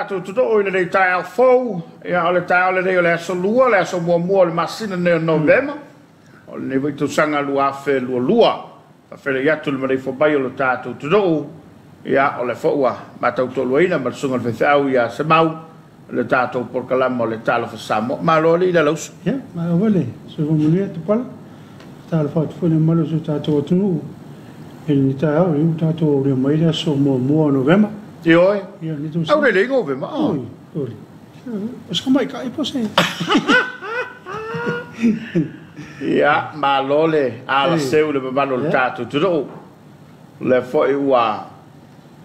tatou atunuu i lenei taeao fou. Ia, o le taeao lenei o le aso Lua, le aso muamua o le masina nei o Novema o lenei foi tausaga 2022. Faafeiloai atu le maleifua mai o le tatou atunuu. Ia, o le foi ua matau toaluaina ma le susuga i le faifeau ia Semau le tatou polokalama o le Talofa Samoa. Malo alii le alausu. Ia, malo foi le soifua manuia Tupuola. Talofa atu foi i le mamalu o si o tatou atunuu i lenei taeao, ua tatou aulia mai le aso muamua o Novema. Ioe. Ia, lenei tausaga. Au lelei Novema. Oi, oi. O se tamaitai po o se... Ia, malo le alaseu i le mamalu o le tatou atunuu. O lea foi ua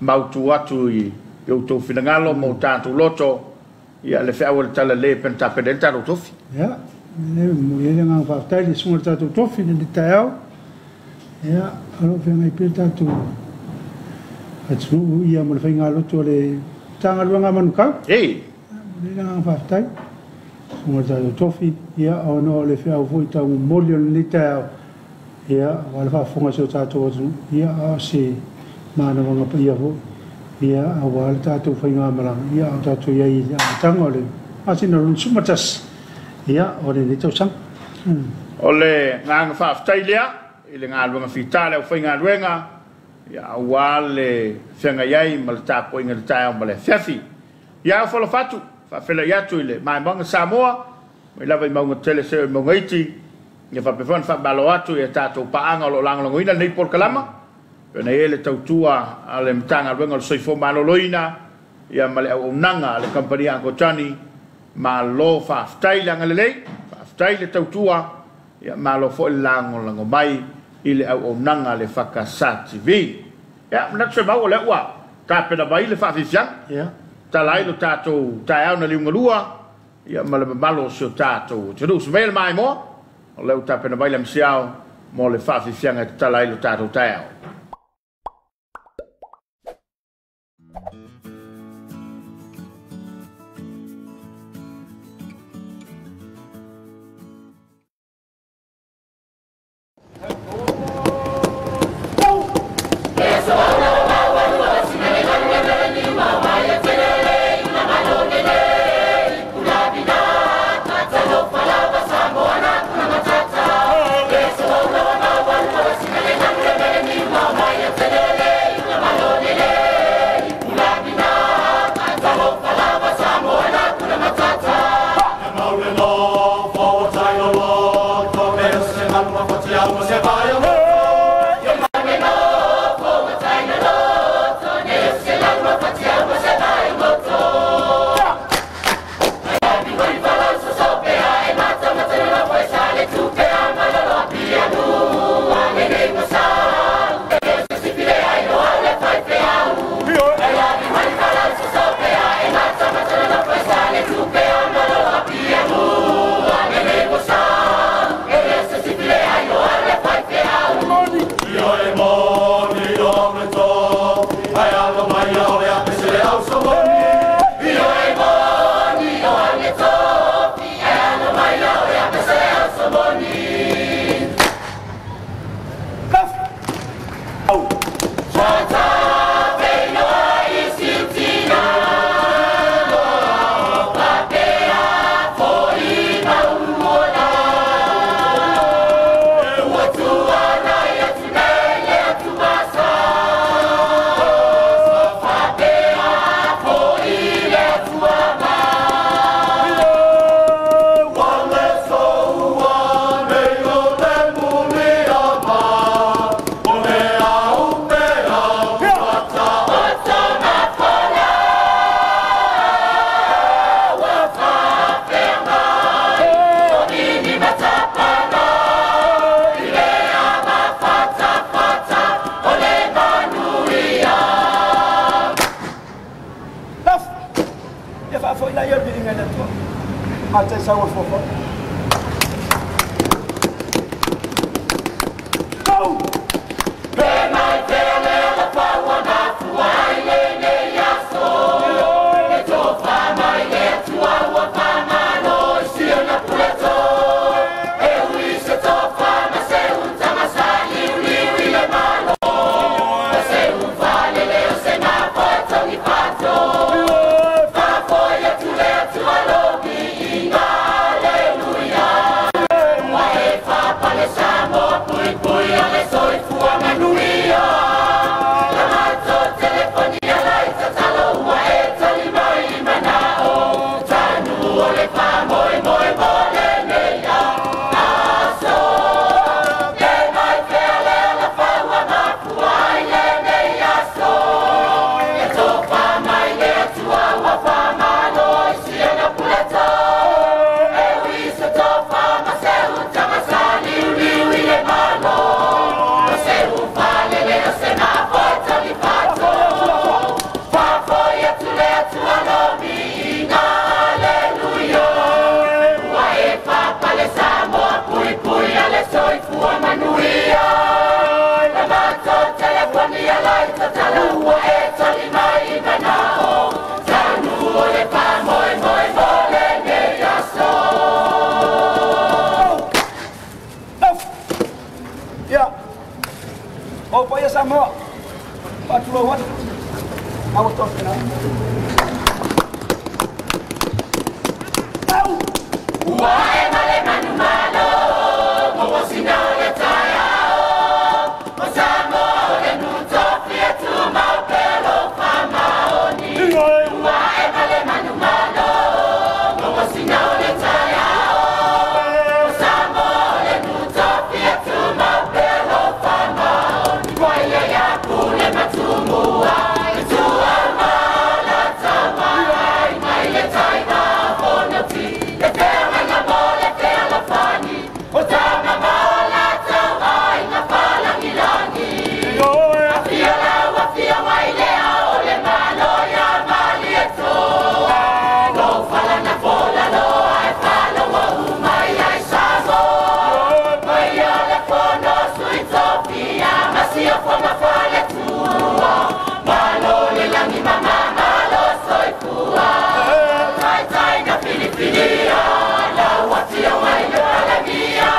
mautu atu i outou finagalo ma o tatou loto, ia le feau o le talalelei e pei ona tapena ai le tatou tofi. Ia, e momoli ai le agaga faafetai i le susuga i le tatou tofi i lenei taeao. Ia, o lo o feagai pea le tatou atunuu ia ma le faigalotu a le Matagaluega a Manukau. Ei! Ia, momoli ai le agaga faafetai i le susuga i le tatou tofi, ia, ona o le feau foi taumomoli o lenei taeao, ia, aua le faafofoga a si o tatou atunuu, ia, a o se manavaga paia foi, ia, aua le tatou faigamalaga, ia, a o tatou i ai i le amataga o le masina lona 11, ia, o lenei tausaga. O le agaga faafetai lea i le galuega fita a le aufaigaluega, ia, aua le feagai ai ma le tapuaiga i le taeao ma le afiafi. Ia, alofa atu, faafeiloai atu i le maimoaga Samoa, mai lava i mauga tele seia oo i mauga iti, ia faapea foi ona faamalo atu i a tatou paaga o lo o lagolagoina lenei polokalama, pei ona i ai le tautua a le Matagaluega o le Soifua Maloloina, ia ma le auaunaga a le Kamupani a Uncle Johnny. Malo faafetai le agalelei, faafetai le tautua, ia malo foi le lagolago mai i le auaunaga a le FKS TV. Ia, manatu Semau o lea ua tapena mai le faafiafiaga, Ia. Tala ai lo tatou taeao na liugalua, ia ma le mamalu o si o tatou atunuu. Sumea le maimoa, o lea ua tapena mai le MCL mo le faafiafiaga e tatala ai lo tatou taeao. Ia, o paia Samoa, faatulou atu, aua tofena. Ua e male manu malo, mo sina o le taeao, o Samoa o le nutofi e tumau pea lou faamaoni. Ua e male manu malo, mo sina o le taeao, o Samoa o le nutofi e tumau pea lou faamaoni. Ua ia ia pule matumua, e tua mala tauai, mai le taiga fonoti, le feagaiga mo le fealofani, o tama ma o latou aiga falagilagi. Afio lau afioga i le Ao o le Malo ia Malietoa, lou fala na folaloa e faalogo uma i ai Samoa. Paia o le Fono a Sui Tofia ma Siofo ma Faletua, malo le lagi mama, malo soifua. Taitai na filifilia, lau afioga i le Palemia,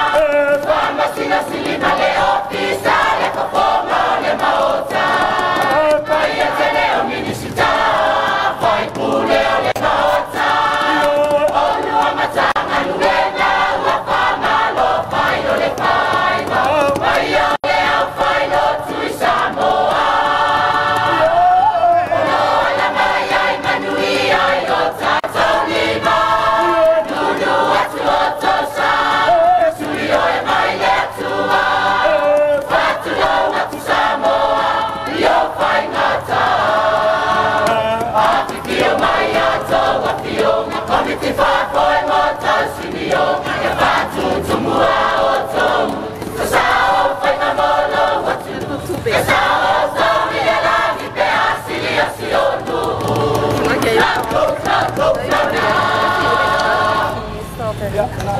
Faamasino Sili ma le Ofisa, le fofoga o le Maota. Paia tele o Minisita, faipule o le Maota, olua Matagaluega ua faamalo fai o le faiva. Paia o le aufailotu i Samoa, o lo ala mai ai manuia i o tatou lima. Nunu atu o tousa, sui o e mai le Atua. Faatulou atu Samoa i ou faigata. Afifio mai a outou afioga, komiti faafoe mo tausinioga, ia faatutumua outou, sasao faiva mo lou atunuu. Ia sao outou i le lagi pe a silia si o nuu. Lau, lau, lau, Ia, na.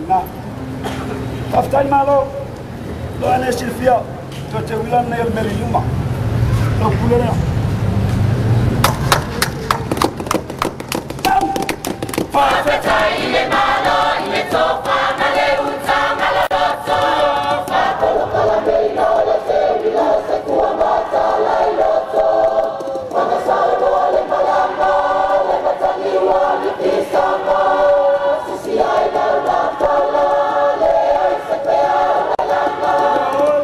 Na. Faafetai malo, lo ane silafia, toe teuila lenei o le meli luma. Lau pule lea. Faafetai i le Malo i le tofa ma le utaga loloto. Faapalapalameina o le teuila se tuamatala i loto. Magasaunoa le malama, le mataniua le pisaga. Sisi ai laulapala, le ai se pea malama.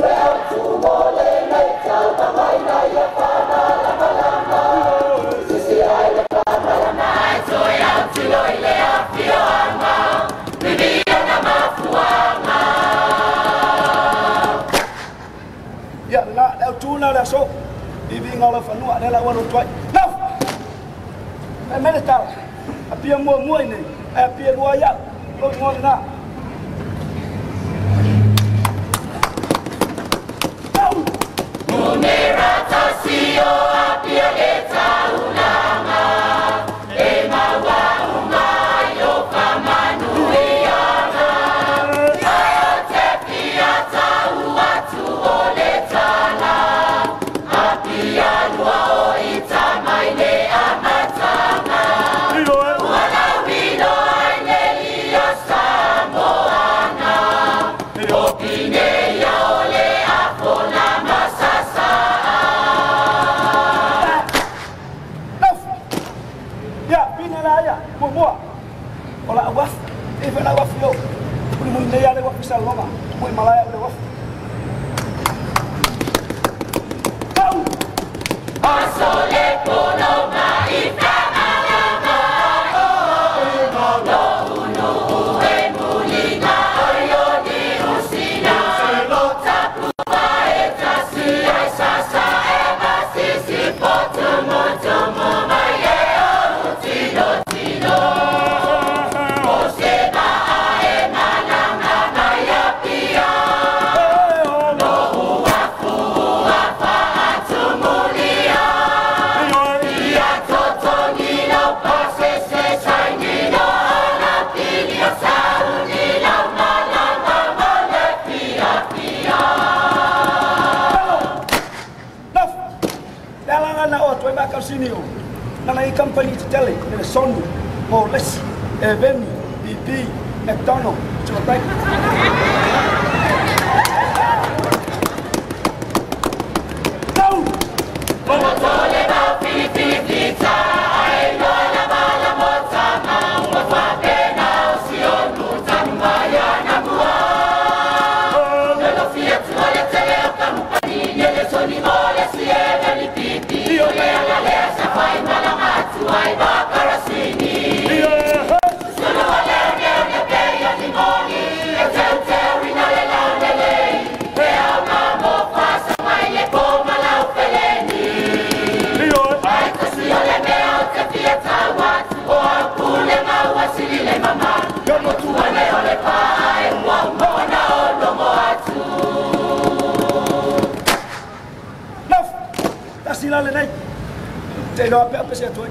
Le au tumo le nei tau mamaina ia whamalamalama. Sisi ai le whamalama e toe au tilo i le afioaga. Vivia na mafuaga. Ia, na, le autūna le aso, viviga o lau fanua, lea la ua lotu ai. Nau! E mai le tala, apia muamua i nei, ae apia lua ai au, lou igoa lenā. Nau! Numera tasi o Apia le taulaga, e maua uma ai o faamanuiaga. Ae o te fia tau atu o le tala, Apia lua o ita mai le amataga. Ua lauiloa ai le ia Samoana, o Pinei o le afola masasaa. Nau! Ia, pine la ia, muamua. O la uafu, e fa la uafu yo. Uli muli nei ale uafu saloma, mo i malaia o le uafu. Nau! Aso le pono mai whamalama, lo unu e muli. masini o nana i company tetele le Sony, Morlesi, Eveni, BP, McDonald, Chilotai. Sila le nei. Te iloa pea pese atu ai.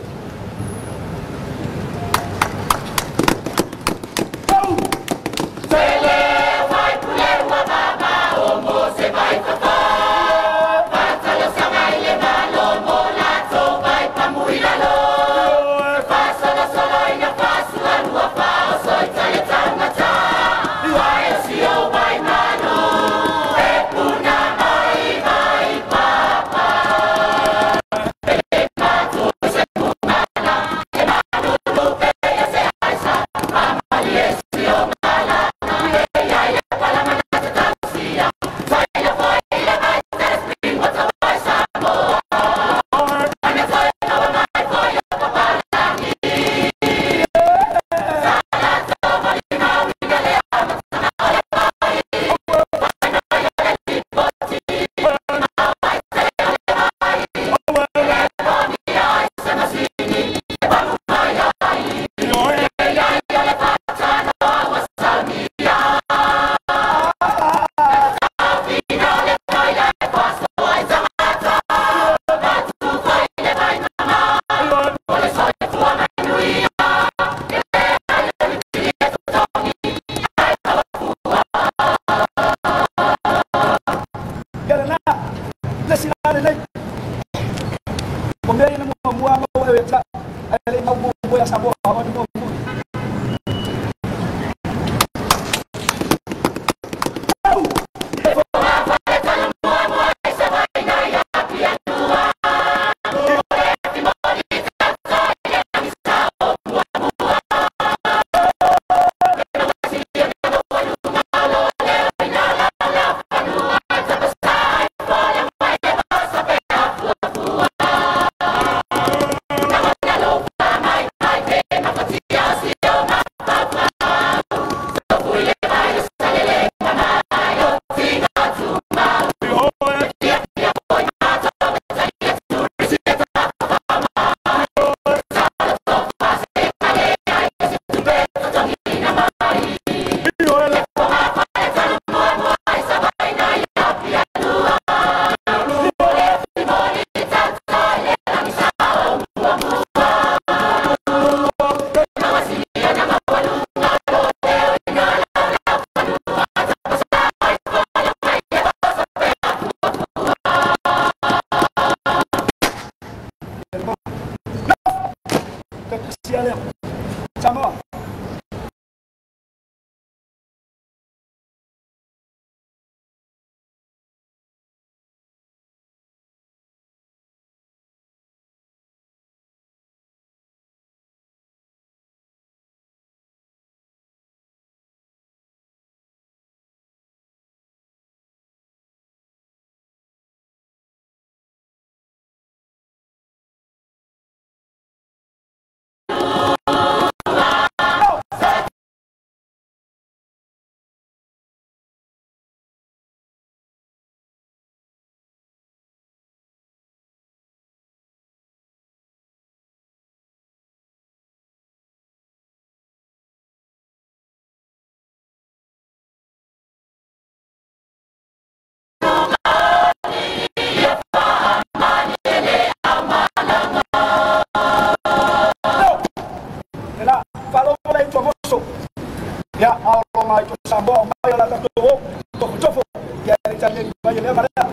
Ia aolo mai to Samoa mai o la tatou o tofotofo ia le tali mai le marea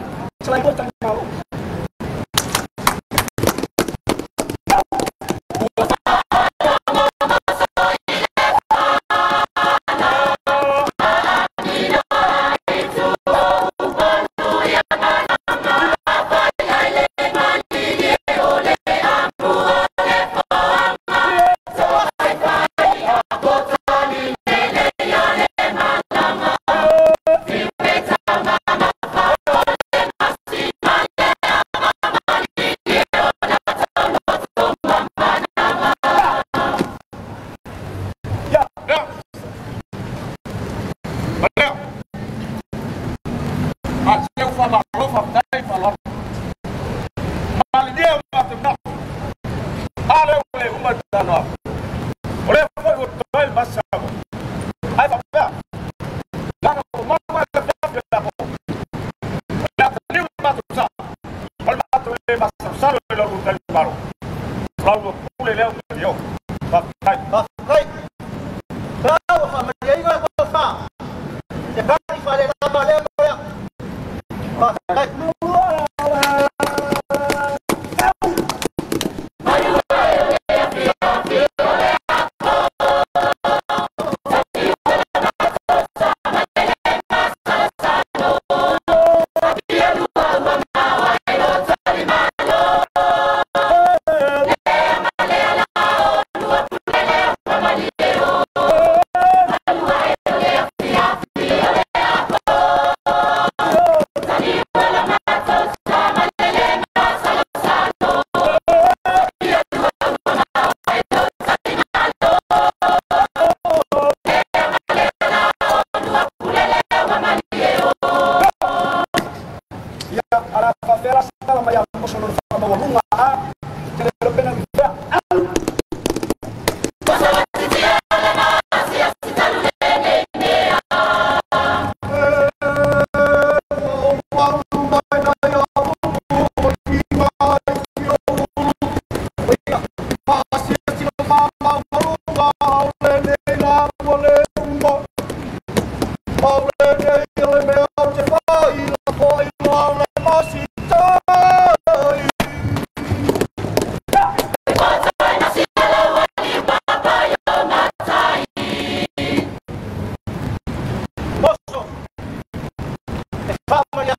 salai mo tali malo. A seu faamalo faafetai faaaloalo. Malilia matou manatu. A lea ua le uma le talanoa. O lea foi ua totoe le masa Samoa. Ae faapea, leaga ua maua le afiafi o le apo. O le a taliu le matou sa, o le matou le masalosalo i la ulu talimalo. O la ulua pule lea ua io. Faafetai. Faafetai. Lau faamalieina le tofa. Se kali faalelama lea ma lea. Faafetai. Ia, ala faafeala sala mai a moso lona faamaualuga a te le pena i fea. Moso. E faamalia.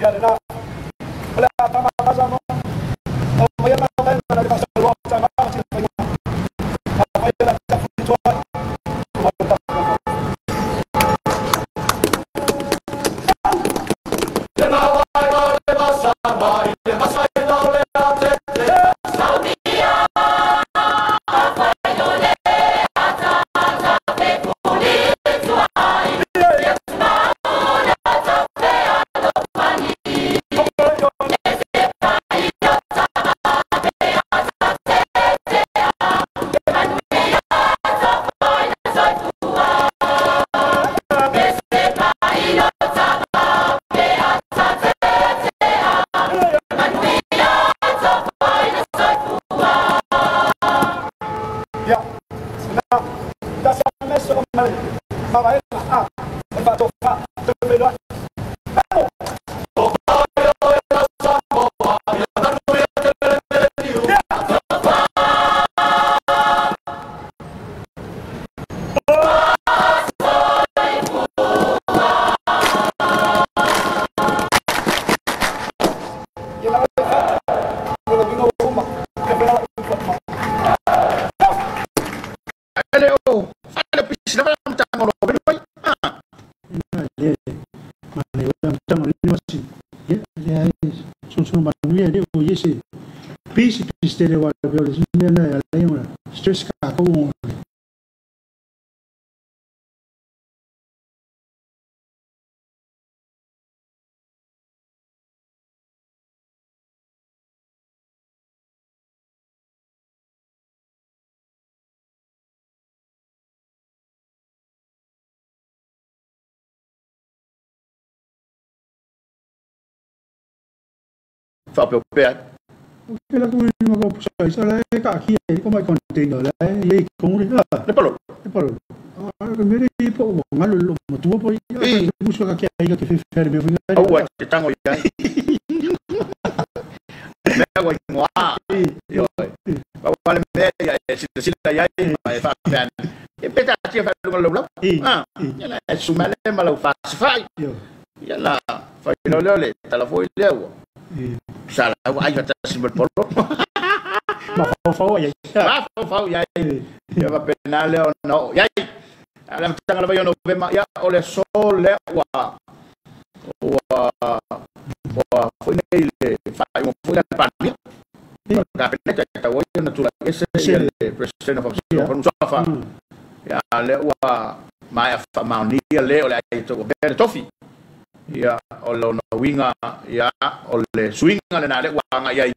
Ia lena. O le a tama kasa mo. O mai ana mai na le masa lo ta ma ti fai. A fai la ta fu to. O ta. Le ma wai ma le masa ma le masa lo le a te te. Saunia a fai lo le a ta ta fe kuli tuai. Ia tuma o la ta fe a lo pani. E se pai lo ta ma pe a ta te te a. Manuia ta fai na soifua. E se pai lo ta ma pe a ta te te a. Manuia ta fai na soifua. Ia. Na. Ta sa meso o mai. Ma vai a. E fa to fa. Te me lo. Ia la fa. O le winga o uma. E fa la fa. Ele o fale pisi na matanga o lo mai. Ah. Le ma le o matanga o le masi. Ia le ai so manuia le o yese. Pisi pisi te le wa le o le na ya le ona. Stress ka ko o. Fa pe pe. O ke la ku ma ko sa sa la ka ki e ko mai container la e ko le ha. Le palo. Le palo. A ka mere i po o ngalo lo mo tu po i. Muso ka ki ai ka te fe me winga. Aua te tango i ai. Mea ua ingoa. Ioe. Pa wale mea ia e sila sila ia i ma e whaafeana. E peta tia whalunga lau lau. Ah. Ia la e sumale ma lau whasifai. Ia la whailo leo le talafoi leo ua. Sa la ua ai whatasi mo le polo. Ma faufau ai. Ma faufau ia ai. Ia wapena leo na o. Ia ai. Ala matanga lava ia no vema ia o le so lea ua ua ua foi nei le whai ua foi la pandemia. Ka peneta ta ua ia na tula ese ia le president of Sofa. Ia le ua maea whamaunia le o le ai tau le tofi. Ia o lona uiga ia o le suiga lena le ua agai ai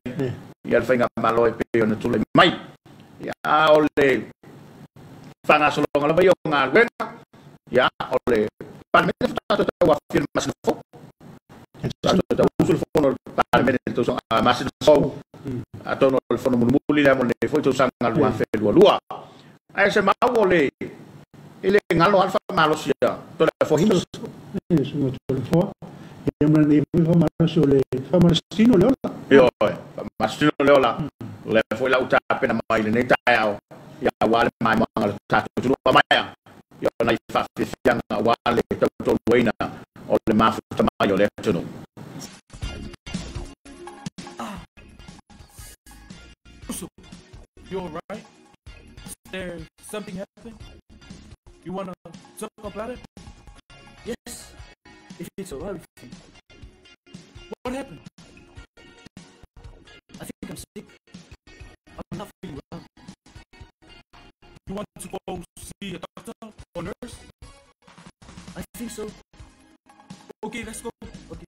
ia le faiga malo e pei ona tulai mai. Ia o le faagasologa lava ia o galuega ia o le Palemene faatoa tau afia le masina fou. Tatou tau usu le fono o le Palemene le tausaga masina fou. Atonu o le fono mulimuli lea mo lenei foi tausaga 2022. Ae se mau o le i le galo alfa malosia to le fohina. Suga to le foa. Ia ma nei foi faamalosi o le faamalosino le ola. Ioe, faamalosino le ola. Le foi lau tapena mai lenei taeao. Ia ua le maimoaga le tatou atunuu maea. Ia ona i faafiafiaga aua le tautoluaina o le mafuta mai o le atunuu. You alright? Is there something happened? You wanna talk about it? Yes, if it's alright with you. What happened? I think I'm sick. I'm not feeling well. You want to go see a doctor or nurse? I think so. Okay, let's go. Okay.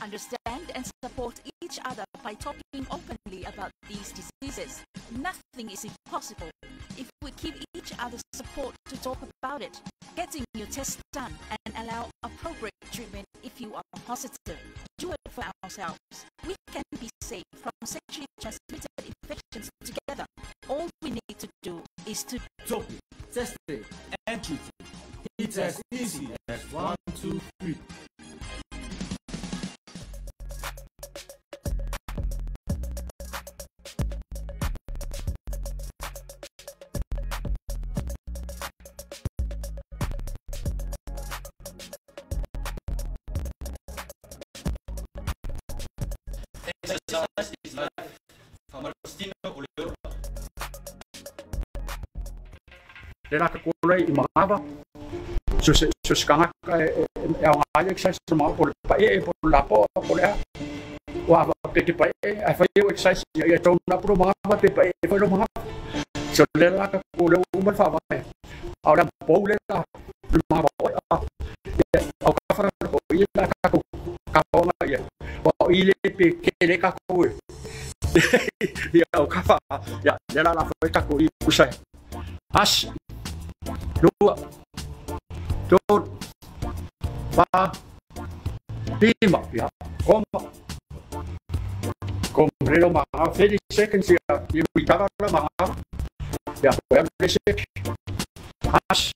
Understand and support each other by talking openly about these diseases. Nothing is impossible if we keep each other's support to talk about it. Getting your test done and allow appropriate treatment if you are positive. Do it for ourselves. We can be safe from sexually transmitted infections together. All we need to do is to talk it, test it, and treat it. It's as easy as 1, 2, 3. Le la ka kula i mangava. So se so se kangaka e au ngai exercise ma o le pa e po la po po le wa va pe te pa e ai fai o exercise ia tau na pro mangava pe pa e fai lo mangava. So le la ka kula o ma fa va. Au la po le la mangava o a. Au ka fa ko i la ka ko ka o ia. Wa i le pe ke le ka ko. Ia o ka fa ia le la la fai ka ko i kusai. As lua tolu fa lima ia koma kombrelo ma 30 seconds ia i uitava la ma ia ko le sek as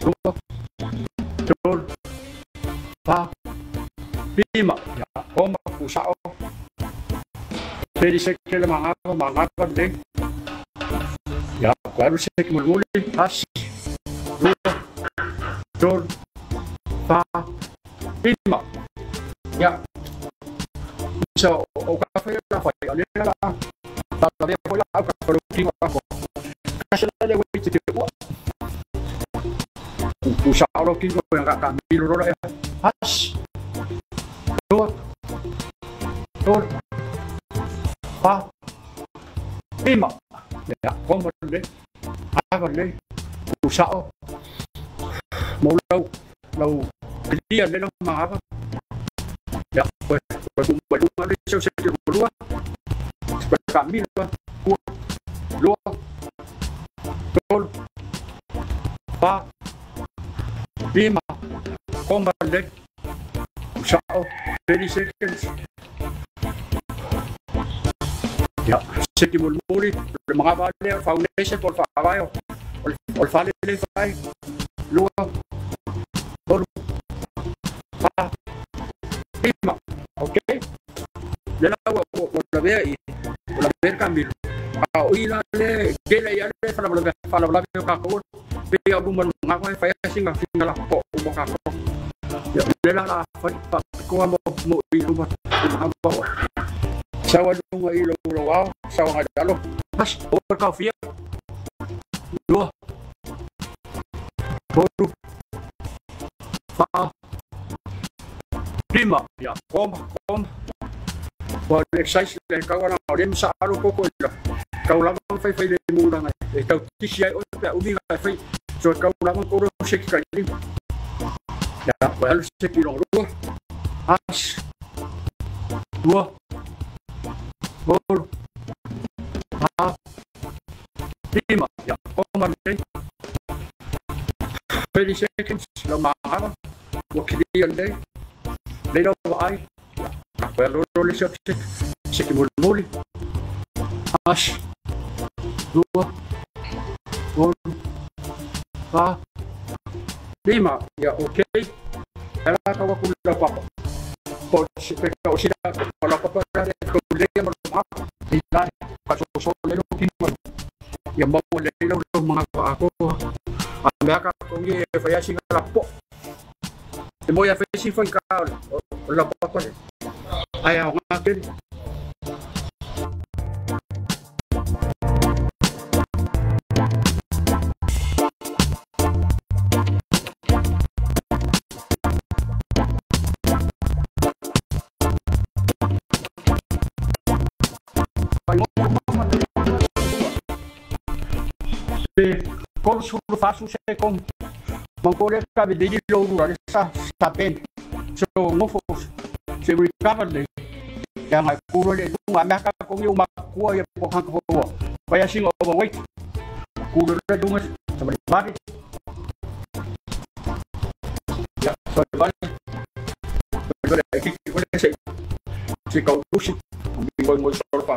lua tolu fa lima ia koma kusao 30 seconds ma ma le ia ko le sek mulmuli as lua tolu fa lima ia so o ka fai la fai o le la la la foi la ka fai o ka ka se le wei te ua ku sa lo ki ko ka ka mi lo ro as lua tolu fa lima ia koma le ava le ku sa o mo lau lau clear le lo ma ya pues pues un buen le se se lua ka mi lua ku lua tolu fa lima koma le ku sa o 30 seconds ya se ti mulmuri le ma le foundation por fa o fa le fa lua tolu fa lima. Okay le la o la vea i o la ver cambio a o ila le ke le ya le fa la fa la ka ko pe ya lu man nga ko fa singa singa la po mo ka ko ya le la la fa pa ko mo mo i lu ma ma sa wa lu i lo lo wa sa wa ga lo mas o ka fia lua tolu fa lima ya koma koma wa exercise le ka wa na le sa alo koko la ka la fai fai le mu la e tau tisi ai o pe umi ga fai so ka la ko ro se ka ni ya wa lo se ki lo ro as lua tolu fa lima ya koma le 30 seconds lo ma wa ki le le lo ai ya lo lo le se se ki mulmuli as lua tolu fa lima ya okay ela ka wa ku la pa po se pe ka o si la la pa pa la ko le ma ma i la ka so so le lo ki ma ya ma le lo lo ma ka ko a me ka ko ye fa ya singa la po e mo ya fe si foi ka o la pa pa ai a nga ke Con su fasu se con Mongolia cabe de lo sa saben so ngofo se recover le ya ngai kuro le lunga mea ka kongi o makua ia po hanga hoa. Whai asinga overweight. Kuro le lunga sa mani mari. Ya, so vale. Vale, kiki vale se. Se kau lusi. Mi ngoi ngoi soro pa.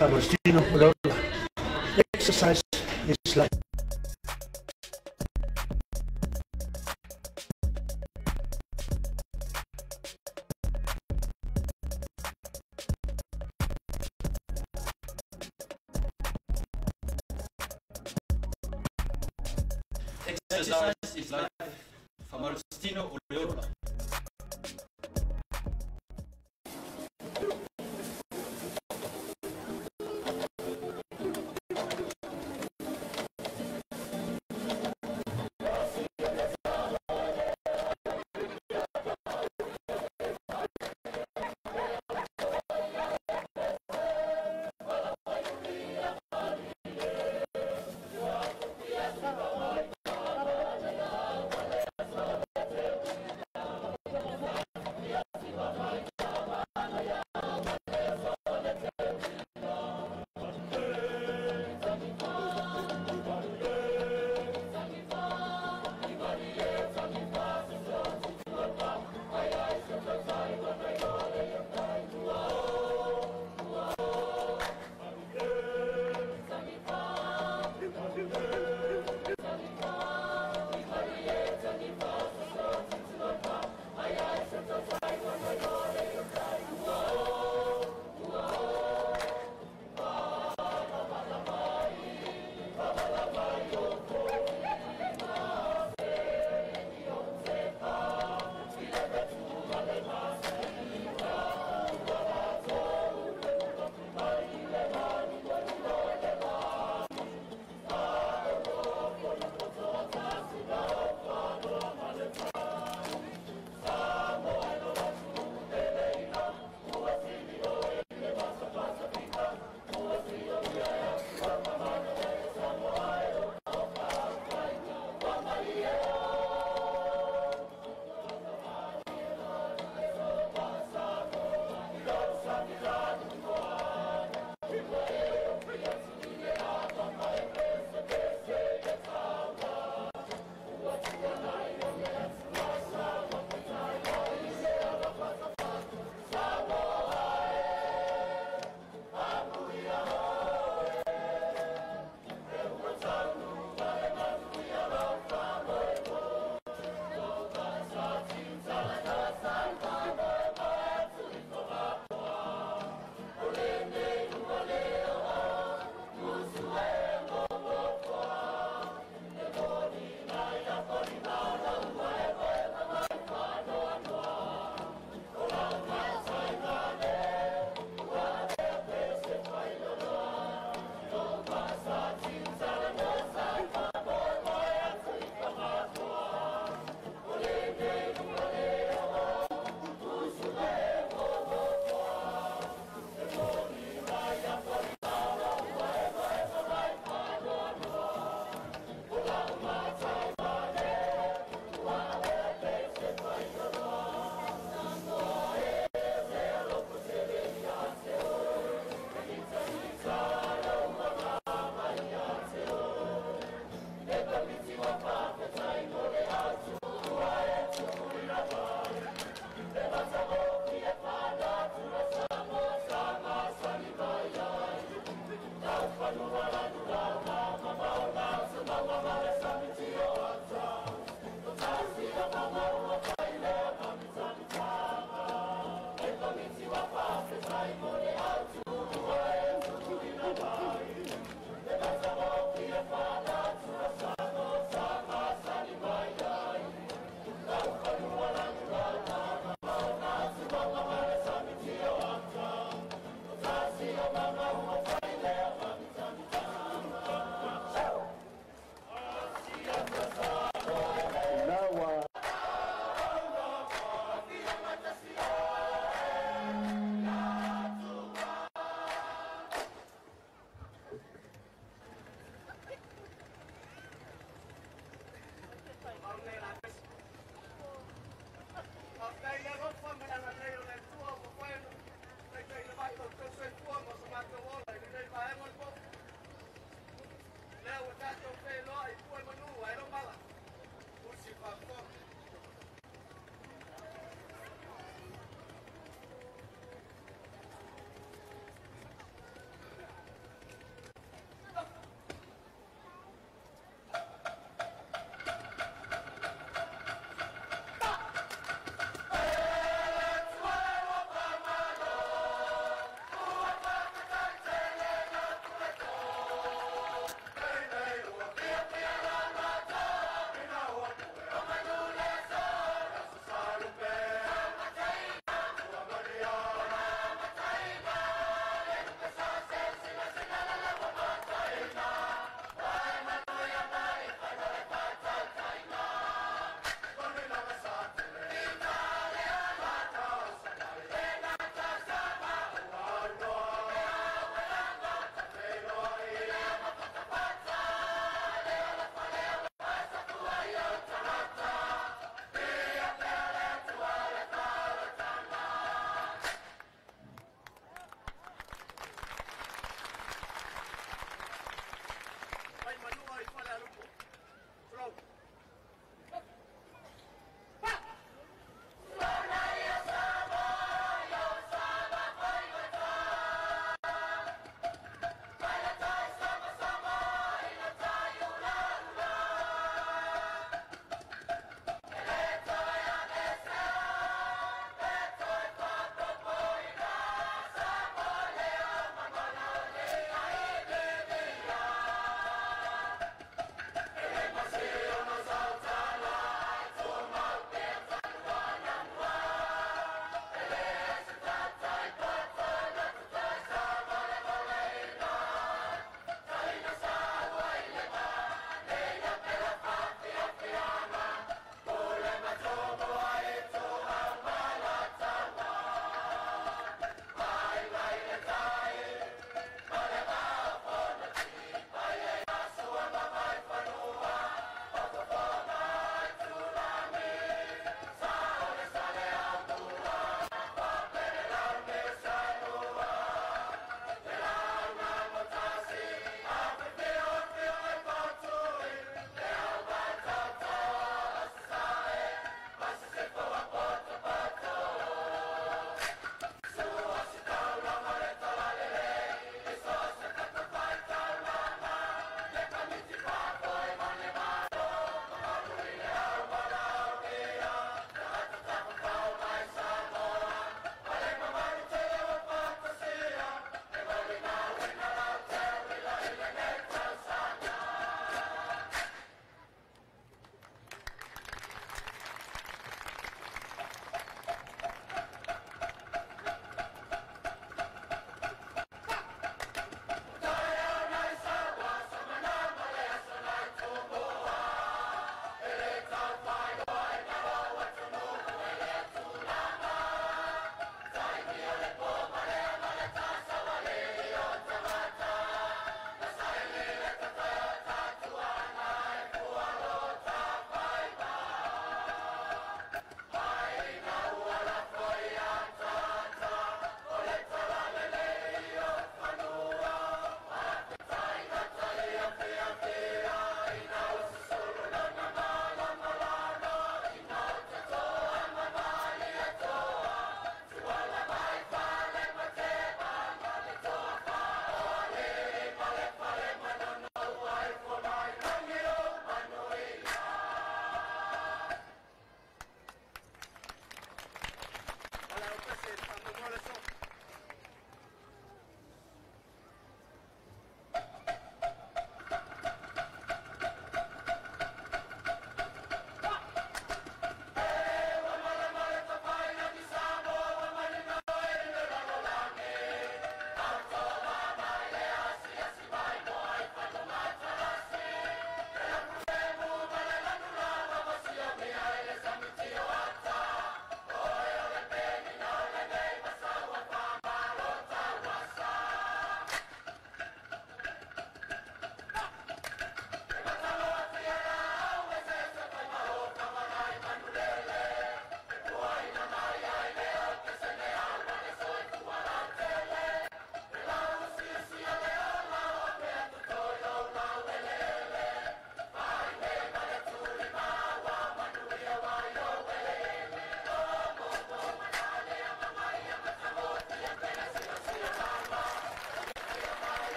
Agostino Lola. Exercise is life. Exercise is life. Famalstino Oleola.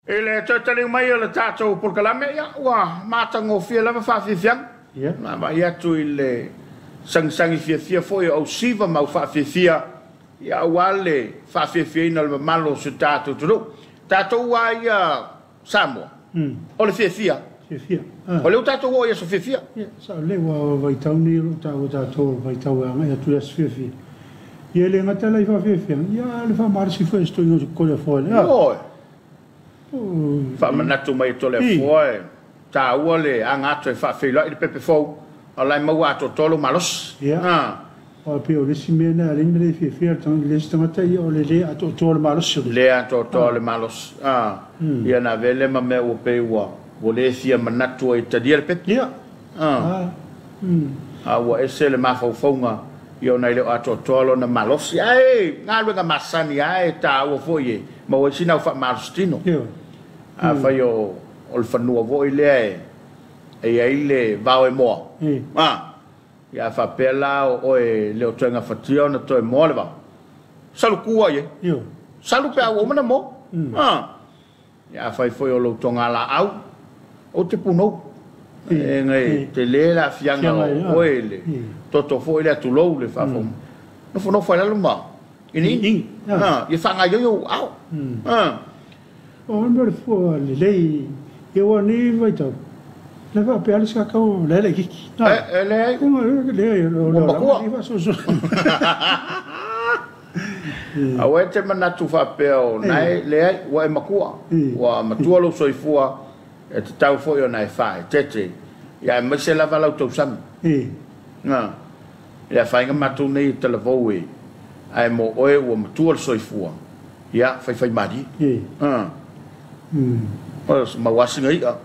I le toe taliu mai o le tatou polokalame, ia, ua matagofie lava faafiafiaga. Na vaai atu i le sagisagi fiafia foi o ausiva ma aufaafia, ia, aua le faafiafiaina o le mamalu o si o tatou atunuu. Tatou lava ia Samoa, o le fiafia. Fiafia. O lea ua tatou oo i aso fiafia. Ia, sao lelei, ua vaitau nei o lo o taua tatou o le vaitau e agai atu i aso fiafia. Ia, e le gata la i faafiafiaga, ia, a o le faamalosi foi o se toeaina o Toleafoa i le. Ioe. Faamanatu mai e Toleafoa e taua le aga atu e faafeiloai le pepe fou, a o la e maua atoatoa lou malosi. Ia, aua pei o le isi mea lena e ala ai ona le fiafia le isi tagata, ia, o le le atoatoa o le malosi o le. Le atoatoa o le malosi. Ia na avea lea ma mea ua pei ua le fia manatu ai e talia le pepe. Ia. A ua ese le mafaufauga, ia, ona e le o atoatoa lona malosi. Ae galuega masani lava e taua foi e maua ai sina au faamalositino. Afai o le fanua foi lea e i ai le vao e moa, ia a faapea la o oe le o toe gafatia ona toe moa le vao, salu ku ai e. Salu pe a ua uma na moa. Ia afai foi o lou togalaau, ou te punou. E ngai tele le aafiaga o oe le toto foi lea tulou le faafofoga. Nofonofo ai lalo ma iniini. Ia faagaoioi ou aao. O le mea o le fua lelei, ia ua nei vaitau, le faapea le sakau le laitiiti. E leai. Leai, o Ua matua. le faasoasoa. Aua e te manatu faapea o nae, leai, ua e matua. Ua matua lou soifua, e tatau foi ona e faaeteete. Ia aemaise lava lau tausami. Na. Le afaina matou nei e talavou e, ae mo oe ua matua le soifua, ia faifaimalie. O se mauasiga i'a.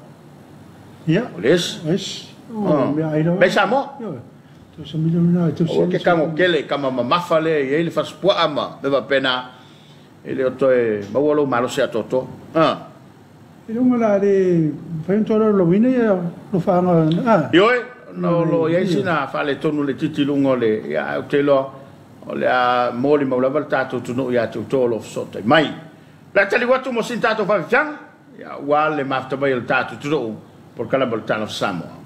Ia. O le esi. Esi. O mea ai lava. Mai Samoa. Ioe. Tausamili lena e tausi. Aua ke tago tele kama mamafa lea e i ai le fasipuaa ma mea faapena, e le o toe maua lou malosi atoatoa. E luga la le mafai ona tolaulauina ia alofaaga. Ioe, ona o lo o i ai sina faaletonu laitiiti i luga o le, ia, ae ou te iloa o le a molimau lava le tatou atunuu ia te outou o lo o fesootai mai. O le a taliu atu mo sina tatou faafiafiaga, ia, aua le mafuta mai o le tatou atunuu polokalame o le Talofa Samoa.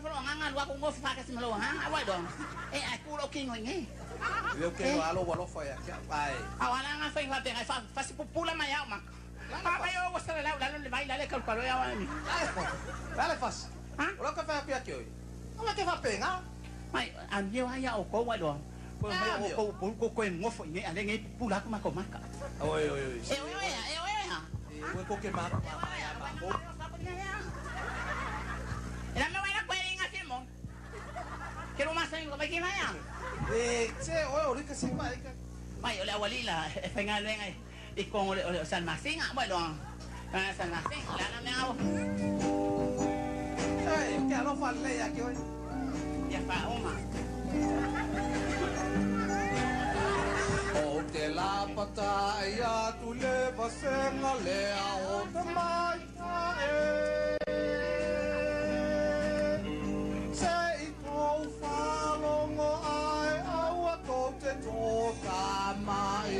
alofa lo nganga lua ku ngofi fa ka si malo nganga wa do. E ai ku lo kingo nge. Le o ke alo alofa ia kia ai. Awala nga fa fa pe fa fa si pupula ma ya ma. Pa pa yo wa sala la la le vai la le ka lo ya wa ni. Lale fas. Ha? O lo ka fa pia ke oi. O lo ke fa pe nga. Mai am yo ya o ko wa do. Ko mai o ko ko ko ngofo nge ale nge pupula ku ma ko maka. Oi oi oi. E oi oi e oi oi. E ko ke ma. Era me voy a cuerin así mo. Quiero más en lo que vaya. Che, oi oi ka se pa ka. Mai ole awalila fenga len ai. I con ole ole San Martín, bueno. San Martín, la na me hago. Eh, ke alo fa le ya ke oi. Ya fa uma. O te la pata ia tu le vasenga le a o te mai ta e. Se i tō whalongo ai aua tō te tō ka mai.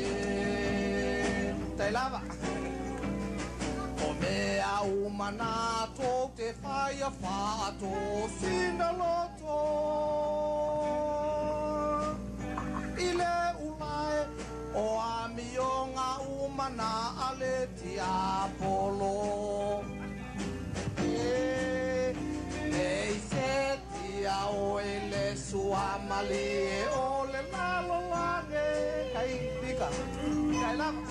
Te lava. O mea umana tō te whaia wha tō sina loto. I le ulae o amionga umana ale tiapolo. E nei se tia o ele suamali e o le lalo lange. Kai pika, kai lava.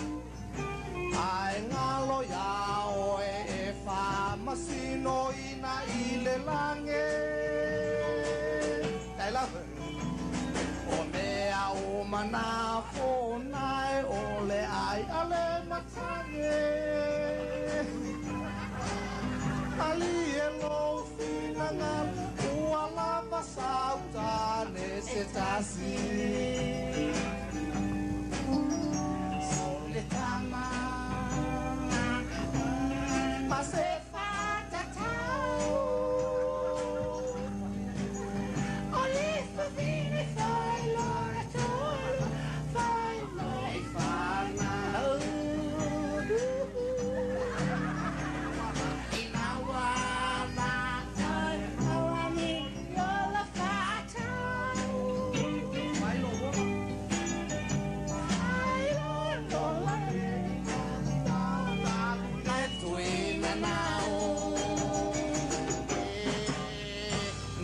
Ai ngalo ia oe e whamasino ina i le lange. Kai lava. O mea o mana fōnae o le ai ale matange. Ali e lo whinanga ua lava sautane se tasi. Le tama ma se fatatau. O le whawhine whai lora tolu whai mai whanau. I maua mātou awami lola whaatau. Ai lola Le tui nao.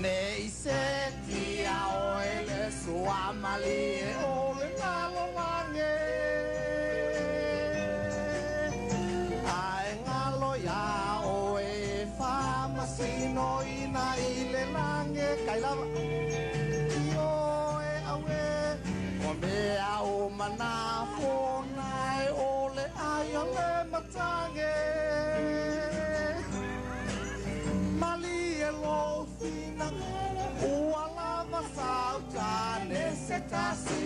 Nei se tia o ele suamali e o le ngalo lange. Ai ngalo ia o e whamasino ina i le lange. Kai lava. I o e awe. O mea o mana fōnae o le ai o le matange. Mali e lo whina ua lava sautane se tasi.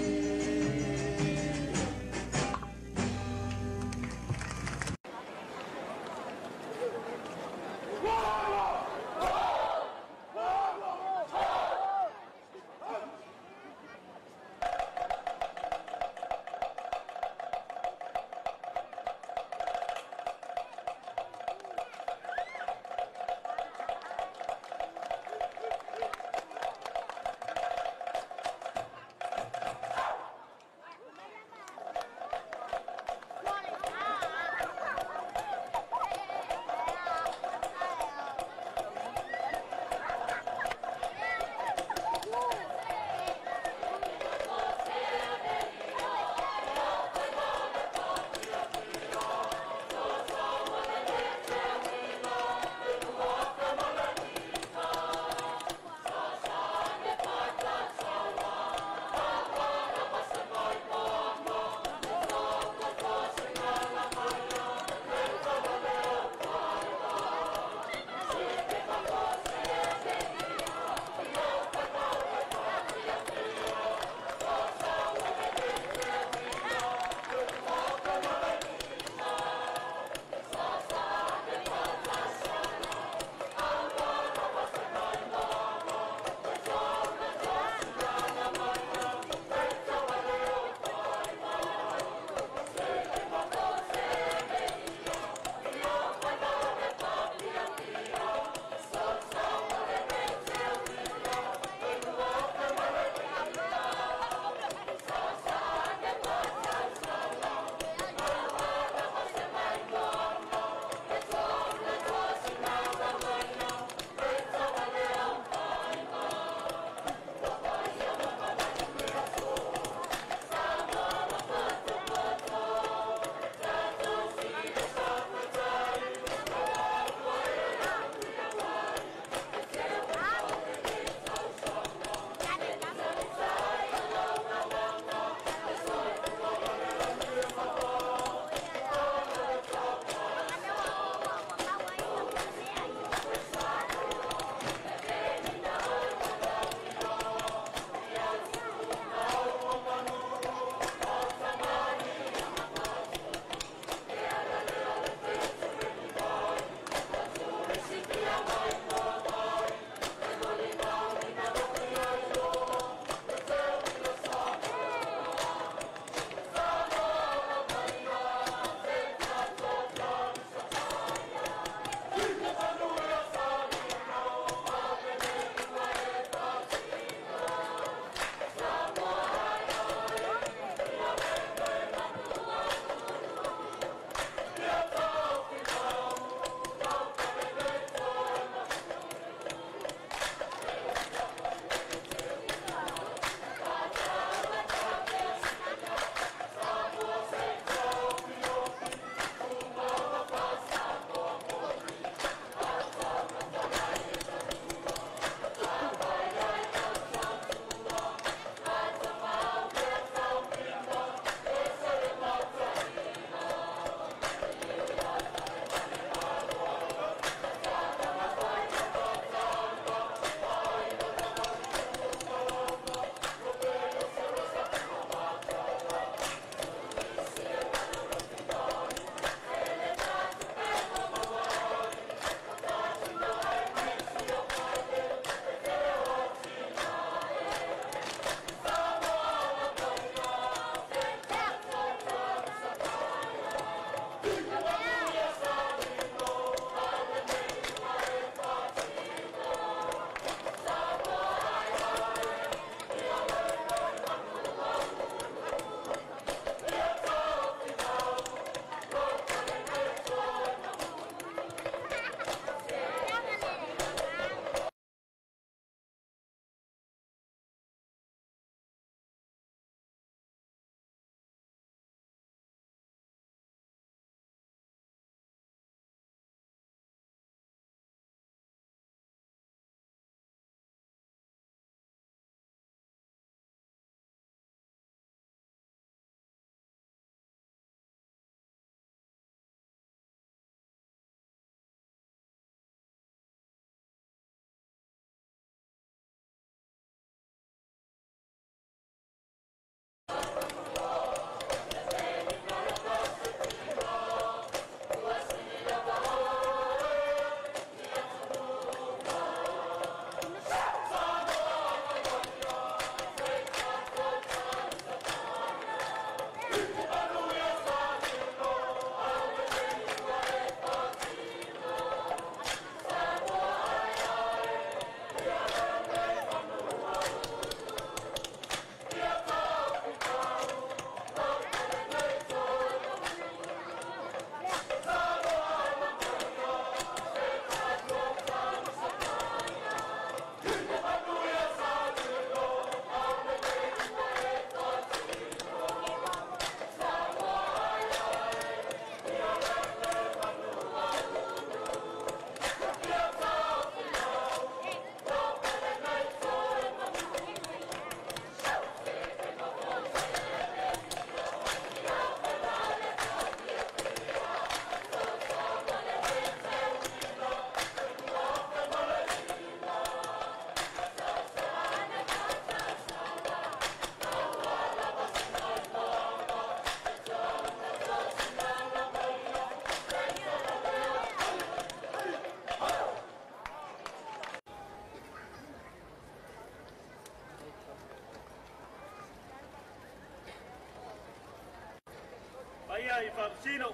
pea i faamasino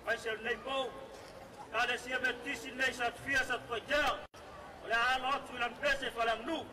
aemaise o lenei pou Ekalesia Metotisi lenei Satufia Satupaitea o le a alo atu i lana pese faaleaganuu.